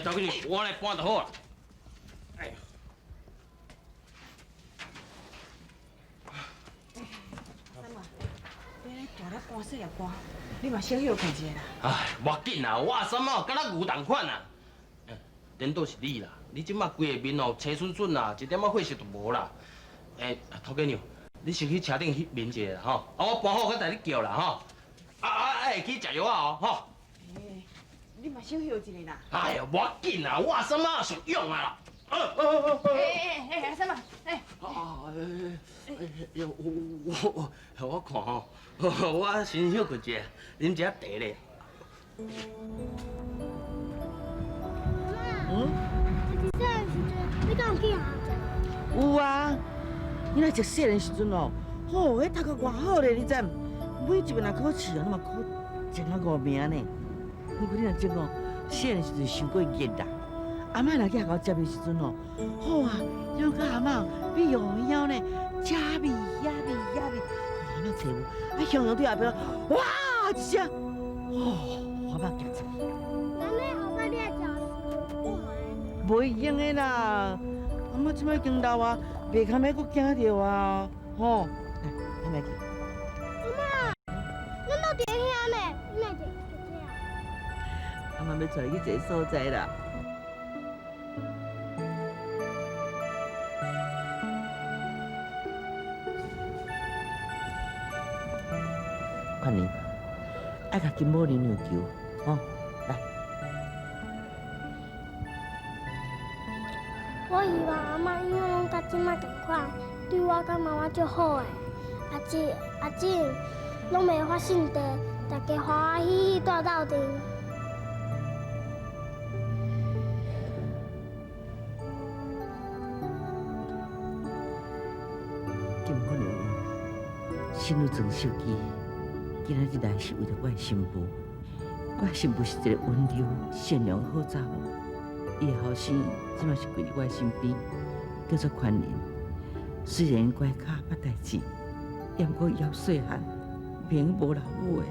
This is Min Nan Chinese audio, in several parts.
頭家娘，我來搬就好啊。哎。三仔，你按呢大粒汗細粒汗，你嘛小休睏一下啦。唉，無要緊啦，我阿三仔敢若牛仝款啊。顛倒是你啦，你這馬規个面哦青筍筍啦，一點仔血色都無啦。欸，頭家娘，你先去車頂翕面一下啦，吼。啊，我搬好，閣帶你叫啦，吼。啊啊，愛會記食藥仔哦，吼。欸，你嘛小休一下啦。哎呀，無要緊啦，我阿三仔上勇啊啦。欸欸欸，阿三仔，欸。啊，欸，欸，我看吼，我先歇睏一下，啉一下茶咧。嗯？你细汉时阵，你敢有去学校？有啊，你若一细汉时阵哦，吼，彼读甲偌好咧，你知？每一遍若考试哦，拢嘛考前仔五名呢。不过你若真哦，细汉时阵伤过热啦。阿嬷若去学校接伊时阵哦，好啊，种佮阿嬷比用枵呢，遮味遐味遐味，阿嬷揣无，啊，雄雄对后壁，哇一声，哦，阿嬷惊出去。那你后摆你爱食袂用的啦，阿嬷这摆已经老啊，袂堪欲阁惊著啊，吼！来，阿嬷去。阿嬷，咱都伫遐呢，你来坐坐啊。阿嬷欲带你去一个所在啦。宽仁，爱共金宝娘娘求，吼，来。我希望阿嬷永远拢佮这摆仝款，对我佮妈妈足好的。阿姊、阿姊拢袂发性地，大家欢欢喜喜蹛斗阵。金宝娘娘，心女庄秀姬，今仔日来是为著我的新妇。我的新妇是一个温柔、善良的好查某，伊的后生这马是跪伫我的身边，叫做宽仁。虽然关卡捌代志，也毋过伊犹细汉，袂用无老母的。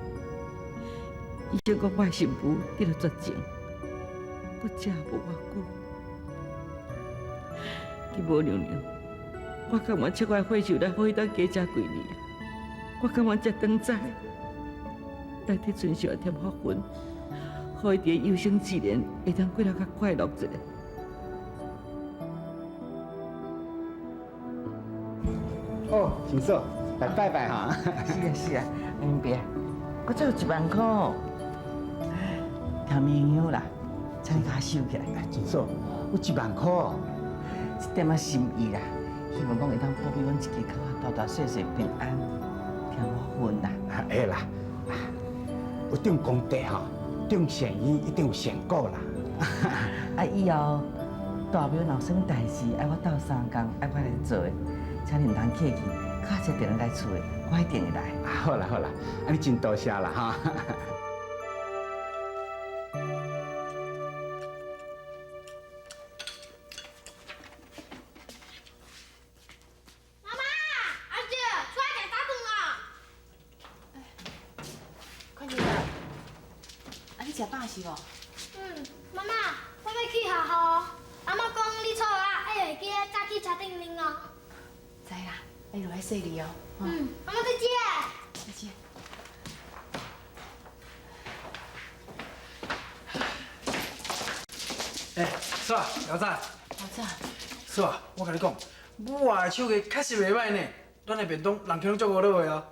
医生讲我的新妇得了绝症，阁食无偌久。金宝娘娘，我甘愿切我的血寿来予伊当加食几年啊！我甘愿食长斋，代替春秀添福分，予伊伫有生之年会当过得较快乐一下。哦，先生，来拜拜哈。是啊是啊，阿明伯，我这有1万箍，添营养啦，请你共我收起来。先生，有一万箍，这点仔心意啦，希望讲会当保庇阮一家口仔大大细细平安，添福分啦。会啦，有种功德吼，种善因一定有善果啦。啊，以后大庙若有啥物代志，爱我斗相共，爱我来做的，请你毋通客气，敲一个电话来厝的，我一定会来。好啦好啦，按呢真多谢啦哈。妈妈，阿姐，出来食早顿啦！宽仁啊，啊你食饱是无？嗯，妈妈，我欲去学校。阿嬷讲你错啊，爱会记得早去车顶啉哦。知啦，你落来细腻哦。嗯，阿嬷再见。再见。欸，嫂，老早。老早。嫂，我共你讲，母仔的手艺确实袂䆀呢。咱的便当人客拢足乌落的哦。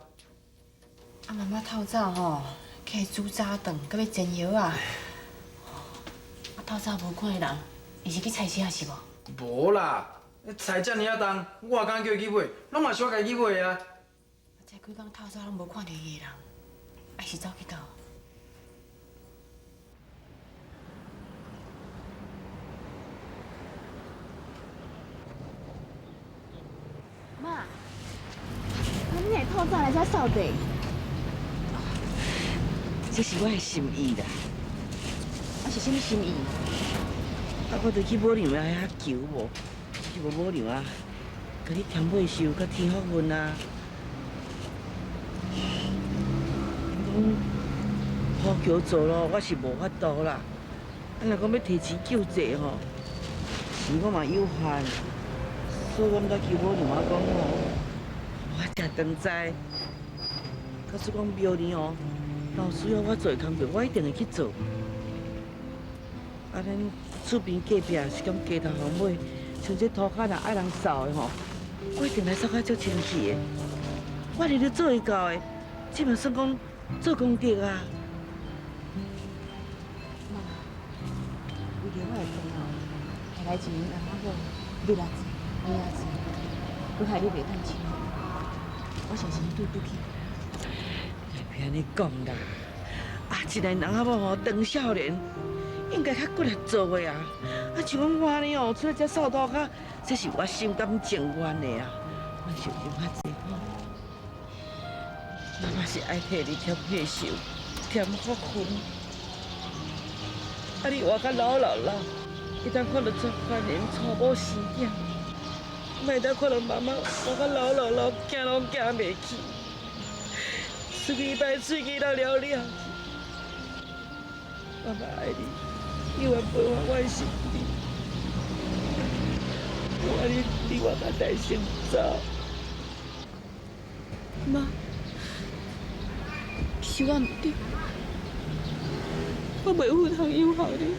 啊，妈妈透早吼，起来煮早顿，阁欲煎药仔。啊，透早无看彼人，伊是去菜市仔是无？无啦，菜遮尔仔重，我也敢叫伊去买，拢嘛是我家己去买啊。这几工透早拢无看著伊的人，还是走去佗？妈，你会透早来遮扫地？这是我的心意啦。啊，是啥物心意？啊，我著去母娘仔遐求无，希望母娘啊，共你添岁寿，佮添福分啊。讲苦桥做咯，我是无法度啦。啊，若講欲提錢救濟吼，錢我嘛有限，所以我才求母娘仔講吼，我食長知。假使講明年哦，若有需要我做的工課，我一定會去做。啊，咱厝邊隔壁是講街頭巷尾，像這塗跤若愛人掃的吼，我一定來掃甲足清氣的。我一定做會到的，這嘛算講做功德啊。媽，為著我的飯吼，摕來錢阿媽好，你來錢，你來錢，閣害你袂趁錢，我誠心對不起。你別按呢講啦，啊，一个人仔某吼，當少年。應該較骨力做的啊！啊，像阮我按呢哦，出來遮掃塗跤，這是我心甘情願的啊！莫想這麼濟吼，媽媽是愛替你添歲壽、添福分。啊，你活甲老老老，會當看著這番人娶某生囝，莫當看著媽媽活甲老老老，行攏行袂去，喙齒歹，喙齒落了了。媽媽愛你。永遠陪伴我的身邊，我愛你比我較大声走。媽，是我毋對，我袂有通养好你，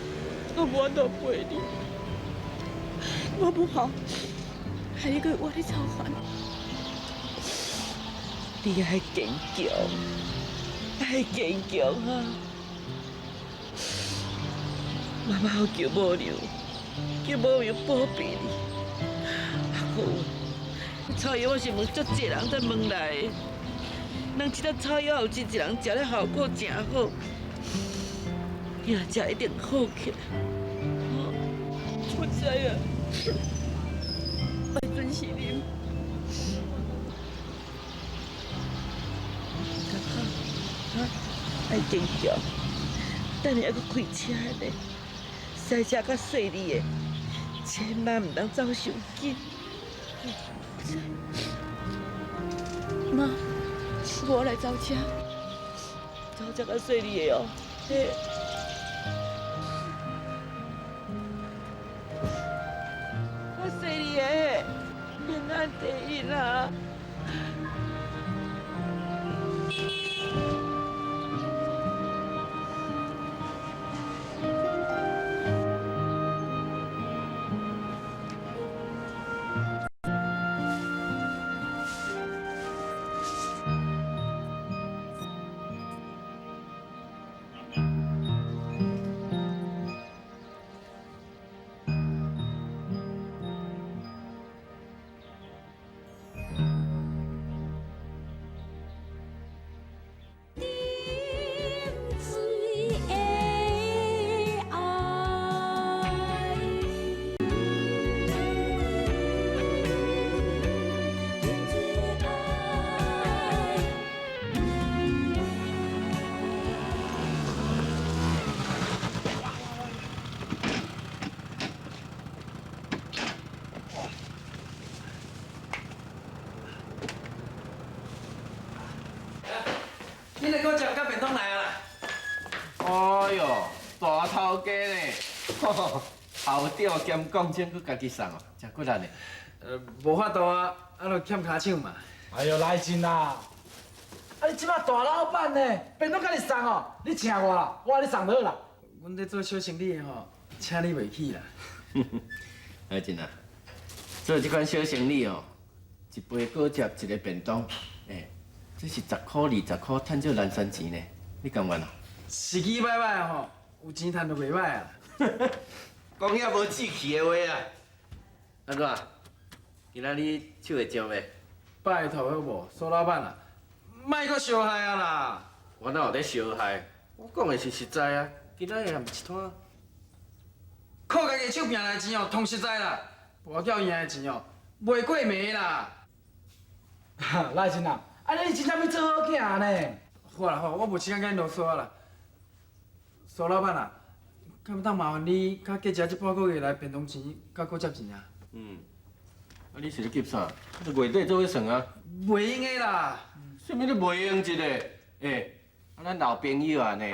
我無法度陪你，我不好，害你閣活咧操煩。你愛堅強，愛堅強啊！媽媽有求母娘，求母娘保庇你。啊，閣有草藥，我是問足濟人才問來的。人這粒草藥有真濟人食咧，效果誠好。你若食一定好起來。我知影，我準時啉。哈，愛堅強，等下猶閣開車呢。駛車較細膩的，千萬毋通走傷緊。媽，我來走車，走車較細膩的哦。嘿，較細膩的，平安第一啦。你來給我食到便當來啊啦！哎喲，大頭家呢？校長兼講長，閣家己送哦，真骨力呢。無法度啊，啊，就欠跤手嘛。哎喲，來真啦！啊，你這擺大老闆呢，便當家己送哦？你請我啦，我予你送就好啦。阮咧做小生意的吼，請你袂起啦。來真啊，做這款小生意哦，一杯果汁，一个便當，欸，這是10箍20箍，趁少南山錢呢，你甘願哦？時機歹歹吼，有錢趁就袂歹啊。講遐無志氣的話啊！按怎？今仔日手會脹袂？拜託好無，蘇老闆啊，莫閣相害啊啦！我哪有咧相害？我講的是實在啊！今仔日也毋一攤。靠家己手拼來的錢哦，通實在啦；跋筊贏的錢哦，袂過暝啦。來真啊，啊你真正欲做好囝呢？好啦好，我無時間佮你囉嗦啊啦。蘇老闆啊，敢會當麻煩你較計食這半個月來便當錢佮果汁錢啊？嗯，啊你是咧急啥？你月底做伙算啊？袂用的啦。啥物你袂用一个？欸，啊咱老朋友啊呢，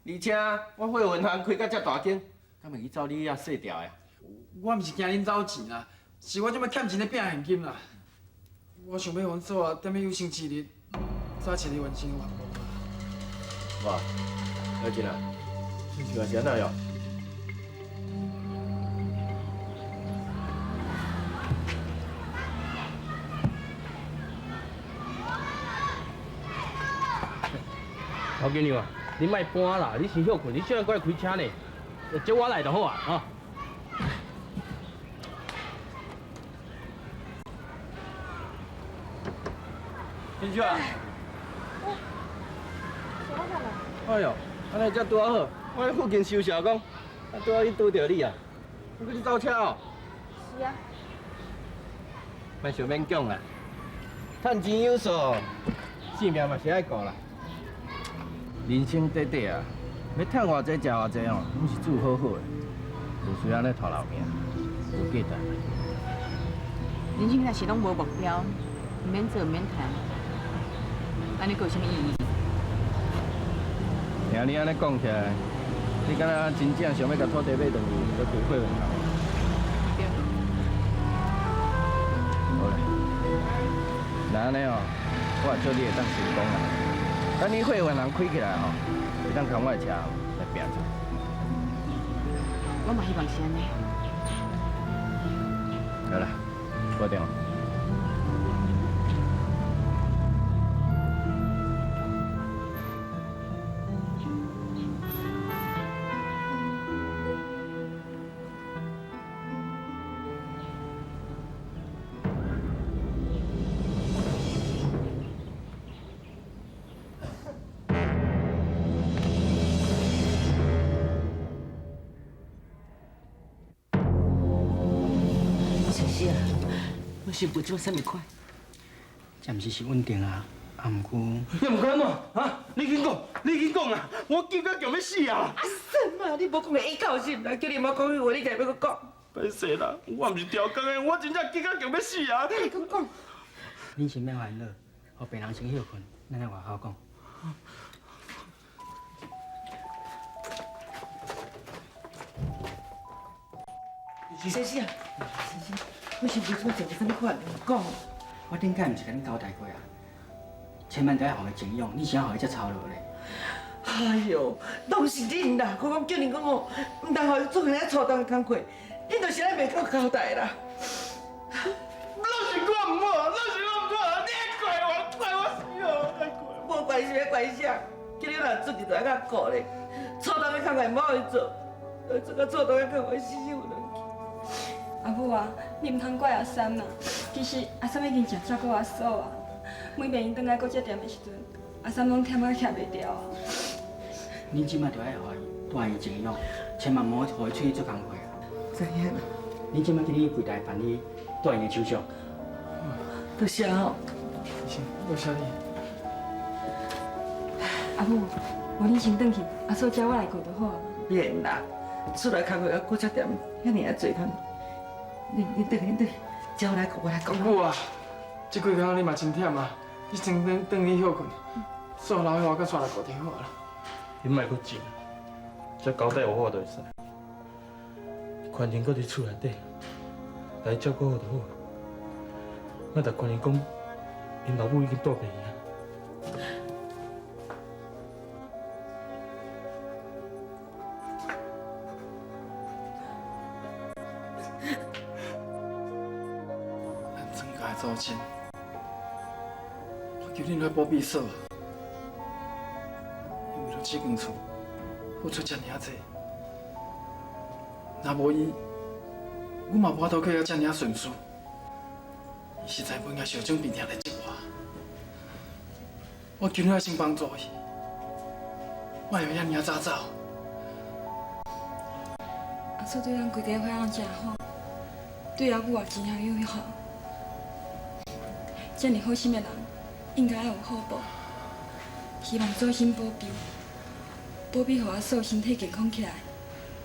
而且我惠文行開甲遮大間，敢會去走你遐細條的？我毋是驚恁走錢啦，是我這擺欠錢咧拼現金啦。我想欲予阮嫂仔踮咧有生之日，早一日完成願望啦。哇，小金啊，心情是按怎樣？陶经理啊，你莫搬啦，你先歇睏，你小可过来开车呢，接我来就好啊，吼。进去啊！哎呦，按呢才拄仔好，我伫附近收社工，啊拄仔去拄著你啊！你阁咧走车哦？是啊。莫想勉强啦，趁钱有数，性命嘛是爱顾啦。人生短短啊，欲趁偌济食偌济哦，拢是煮好好的，无需按呢拖老命，无价值。人生若是拢无目标，毋免做，毋免趁，按呢阁有啥物意义？听你按呢讲起来，你敢若真正想欲共土地买转去，阁开货运行？对。好咧，若按呢哦，我也祝你会当成功啦。等你货运行开起来吼，会当牵我的车来拼一下。我嘛希望是按呢。好啦，挂电话。新妇这摆啥物款？暂时是稳定啊，啊，毋过…… 你毋过按怎？啊！你紧讲，你紧讲啊！我急甲强欲死啊！阿婶啊，你无讲会一口是毋啦？叫你莫讲彼话，你家欲阁讲？歹势啦，我毋是刁工的，我真正急甲强欲死啊！你阁讲。恁先免烦恼，予病人先歇睏，咱来外口讲。先生，先生，我新妇这摆状啥物款？讲。我顶摆毋是共恁交代过啊，千万著爱予伊静养，你是按予伊遮操劳咧？哎哟，拢是恁啦！我讲叫恁讲哦，毋通予伊做遐粗重的工课，恁就是按呢袂够交代啦。拢是我毋好，拢是我毋好，你还怪我，怪我死哦，还怪我。无怪是欲怪啥？叫你若出去就爱较顾咧，粗重的工课毋好伊做，做甲粗重的工课死死有两去。阿母啊，你毋通怪阿三啦。其实阿三已经诚照顾阿嫂啊。每遍𪜶转来果汁店的时阵，阿三拢忝甲徛袂牢啊。恁这摆著爱予伊住院静养，千万莫予伊出去做工课啊。知影啦。恁这摆去你柜台办理住院的手续。多谢哦。是，多谢你。阿母，无恁先转去，阿嫂遮我来顾就好啊。免啦，出来工课佮果汁店遐尔仔济工。恁转去，恁转去，遮我来顾，我来顾。母啊，这几工你嘛真忝啊，你先转转去歇睏，嫂留予我佮带来顾就好啦。你莫阁糋，才交代予我就会使。宽仁阁伫厝内底，来照顾好就好。莫共宽仁讲，𪜶老母已经住病院。咱庄家的祖亲，我求恁来保庇嫂，伊为了这间厝付出遮尔济，若无伊，阮嘛无法度过得遮尔顺遂。伊实在无应该受这种病痛来折磨。我求恁爱先帮助伊，莫予伊遐尔早走。阿嫂对咱规家伙仔拢真好，对阿母也真正友好。遮尔好心的人，应该爱有好报。希望祖先保庇，保庇予阿嫂身体健康起来，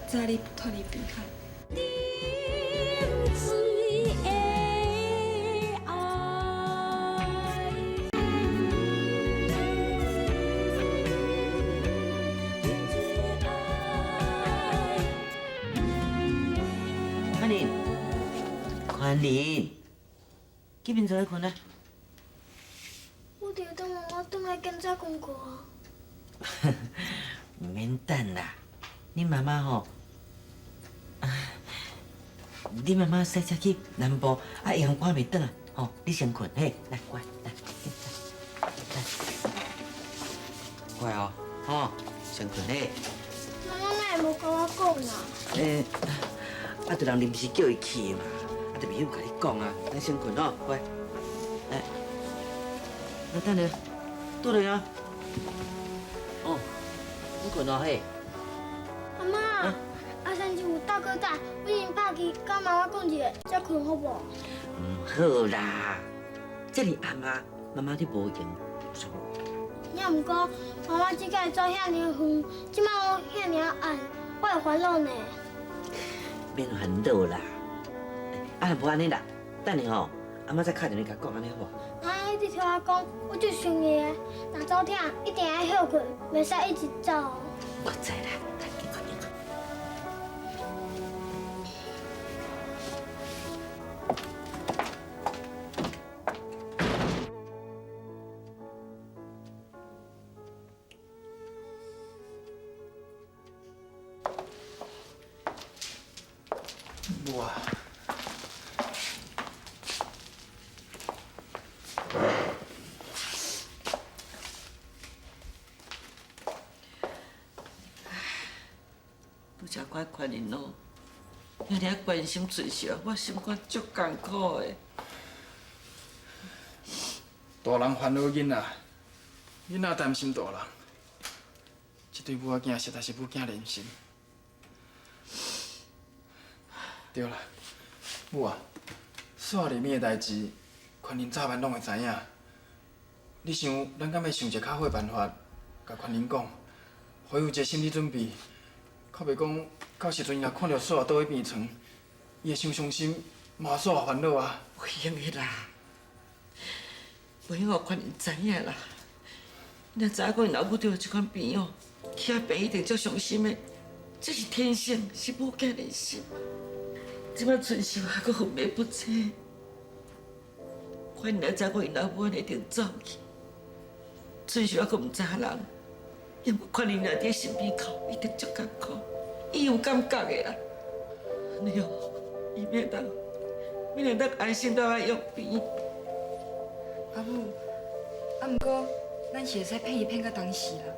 早日脱离病苦。宽仁，去眠床去睏啊。我伫等妈妈转来检查功课啊。毋免等啦，你妈妈吼，你妈妈驶车去南部，啊，会用赶袂转来，吼，你先睏，嘿，来，乖，来，来，来，乖哦，吼，先睏嘿。妈妈哪会无共我讲啊？欸，啊，就人临时叫伊去的嘛，啊，就袂晓共你讲啊，咱先睏哦，乖，来，来等下，倒来啊，哦，你睏哦嘿。阿妈，阿三是有大哥大，我先拍去佮妈妈讲一下，才睏好无？毋好啦，这尔暗啊，妈妈你无闲。也毋过，妈妈这摆走遐尔远，这摆拢遐尔暗，我会烦恼呢。免烦恼啦，啊，无按呢啦，等下吼，阿妈再敲电话共讲，按呢好无？阿一直听我讲，我足生气的，若走忝，一定爱歇睏，袂使一直走。我知啦，来，紧睏，紧睏。母啊，拄才看宽仁哦，遐尔关心春秀，我心肝足艰苦的。大人烦恼囡仔，囡仔担心大人。这对母仔囝实在是母囝连心。对啦，母啊，煞入面的代志，宽仁早晚拢会知影。你想，咱敢欲想一个较好的办法，共宽仁讲，予伊有一个心理准备，较袂讲到时阵伊若看著煞倒佇病床，伊会伤伤心，嘛煞烦恼啊。袂用的啦，袂用予宽仁知影啦。你若知影讲𪜶老母得这款病哦，去遐病一定足伤心的，这是天性，是母囝连心。这摆春秀还阁昏迷不醒，宽仁若知影讲𪜶老母按呢一定走去。春秀还阁毋知影人，犹阁宽仁若伫身边哭，一定足艰苦，伊有感觉的啦。你哦，伊免当，免当安心蹛来养病。阿母，啊，毋过咱是会使骗伊骗到当时啦。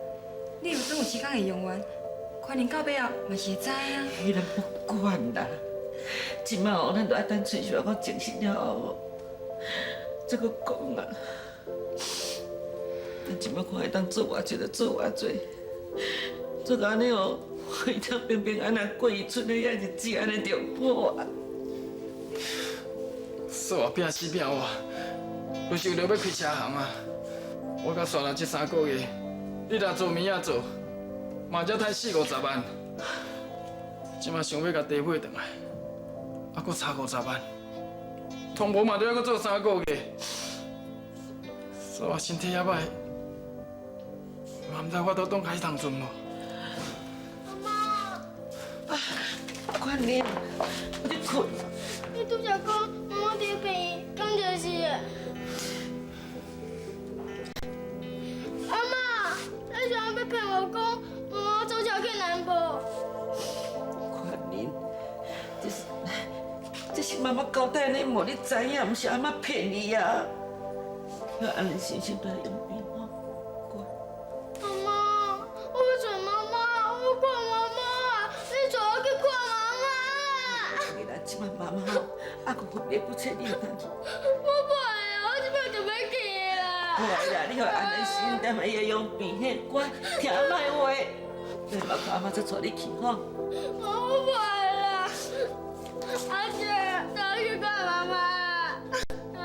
你有总有时间会用完，宽仁到尾仔嘛是会知影。彼咱不管啦，这摆哦，咱著爱等春秀还阁清醒了后，再阁讲啊。咱这摆看会当做偌济就做偌济，做到按呢哦，会当平平安安过伊賰的遐日子，按呢就好啊。煞拼死拼活，就是为著欲开车行啊！我佮煞啦这三个月，你若做暝仔做，嘛才趁四五十万。这摆想欲共地买转来，犹阁差五十万，通无嘛著犹阁做三个月。煞我身体遐歹，嘛毋知法度挡开当阵无。妈妈，宽仁，我咧睏。你拄才讲妈妈伫病院，敢就是？阿妈，你是按欲骗我讲妈妈坐车去南部？宽仁，这是妈妈交代你，无你知影，毋是阿妈骗你啊。要安安心心蹛来养病吼，乖。阿妈，我欲揣妈妈，我欲看妈妈，你带我去看妈妈。你来，这摆妈妈吼，犹阁昏迷不醒，你会当去？我袂啊，我这摆就欲去啦。乖啦，你予安安心心踮遐养病嘿，乖，听阿妈的话。来，妈看阿妈再带你去吼。我袂啦，阿姐，带我去看妈妈。啊，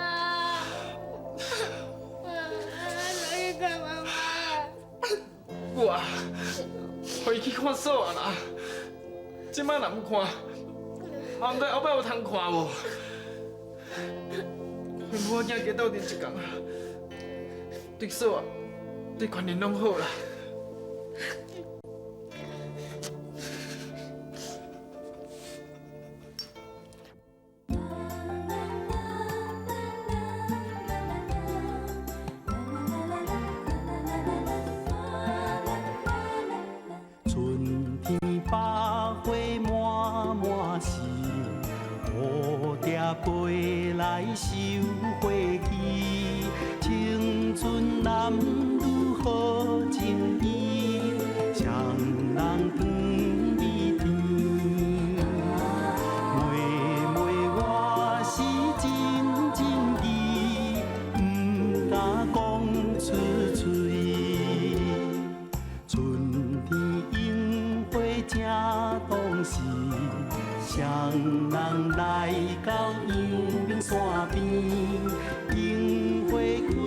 带我去看妈妈。我回去看煞啦，这摆若毋看，嘛毋知后摆有通看无。阮母仔囝加斗阵一工啊，对煞对宽仁拢好啦。春天百花滿滿是，蝴蝶飛來收花期，青春男女好情意，雙人轉美甜。妹妹我是真情意，毋敢講出喙。春天櫻花正當時，雙人來到陽明山邊，櫻花開。